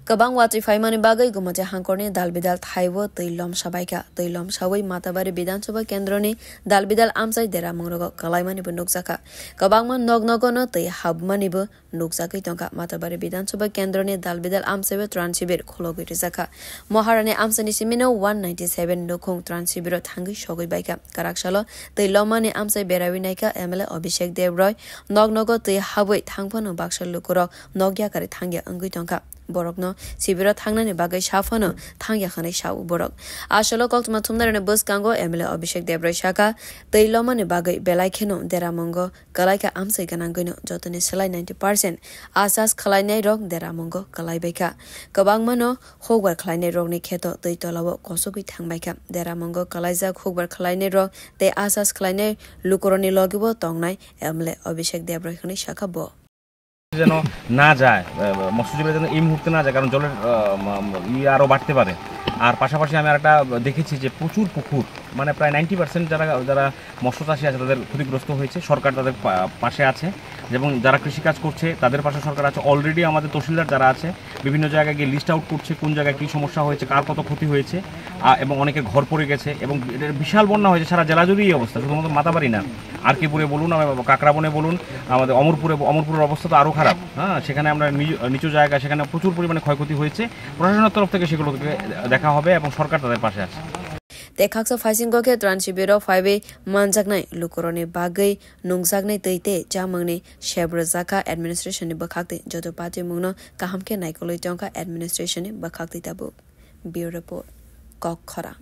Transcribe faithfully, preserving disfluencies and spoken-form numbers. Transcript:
Kwbang watwi phaimani bagwi Gumati hangkorni dalbidal thaibo twi lomsa baikha. Twi lomsawi Matabari Bidhan Sabha kendroni dalbidal amchai deramungrogo kwlaimanibo nukjakha. Kwbangma nok nogono twi habmanibo nukjagwi tongkha. Matabari Bidhan Sabha kendroni dalbidal amchaibo tran shibir khulogwi rijakha. Maharani amchaini simino one ninety seven nukhung tran shibiro thangwi sogwi baikha. Kwraksalo twi lomani amchai berawi naikha M L A Abhishek Debroy. Nok nogo twi habwi thangphano baksa lukurok nok yakari thangya wngwi tongkha. Borokno sibiro thangnani bagwi saphano thangya hwnwi sao borok. Asolo koktwma thumnairokni bwskango M L A Abhishek Debroy sakha, twi lomani bagwi belai kheno deramungo kwlaikha amchai gwnangwino jotoni slai ninety percent asas khwlainairok deramungo kwlaibaikha. Kwbangmano hukbar khwlainairokni kheto twi tolao kosogwi thangbaikha. Deramungo kwlaijak hukbar khwlainairok tei asas khwlainai lukurokni logibo tongnai M L A Abhishek Debroy hwnwi sakha bo. যেন না যায়, আহ, মৎস্যজীবীরা যেন এই মুহূর্তে না যায়, কারণ জলের, আহ, ম-, ম-, ইয়ে আরও বাড়তে পারে। আর পাশাপাশি আমি আরেকটা দেখেছি যে প্রচুর পুকুর, মানে প্রায় নাইনটি পার্সেন্ট যারা, যারা মৎস্য চাষী আছে তাদের ক্ষতিগ্রস্ত হয়েছে, সরকার তাদের পা-, পাশে আছে এবং যারা কৃষিকাজ করছে তাদের পাশে সরকার আছে। অলরেডি আমাদের তহসিলদার যারা আছে বিভিন্ন জায়গায় গিয়ে লিস্ট আউট করছে কোন জায়গায় কী সমস্যা হয়েছে, কার কত ক্ষতি হয়েছে, আ, এবং অনেকের ঘর পড়ে গেছে এবং এটা বিশাল বন্যা হয়েছে, সারা জেলা জুড়েই এই অবস্থা, শুধুমাত্র মাতাবাড়ি না, আর কে পুরে বলুন, আমার কাকরাবনে বলুন, আমাদের অমরপুরে, অমরপুরের অবস্থা তো আরও খারাপ। হ্যাঁ, সেখানে আমরা নি-, নিচু জায়গা, সেখানে প্রচুর পরিমাণে ক্ষয়ক্ষতি হয়েছে। প্রশাসনের তরফ থেকে সেগুলোকে দেখা হবে এবং সরকার তাদের পাশে আছে। Tei khaksa phaisingo khe tran shibiro phaiwi manjaknai lukurokni bagwi nungjaknai twi tei chamungni sep rwjakha administration ni bwkhaktwi. Joto patimungno kaham khe naikolwi tongkha administration ni bwkhaktwi tabuk. Bureau Report, Kok Khorang.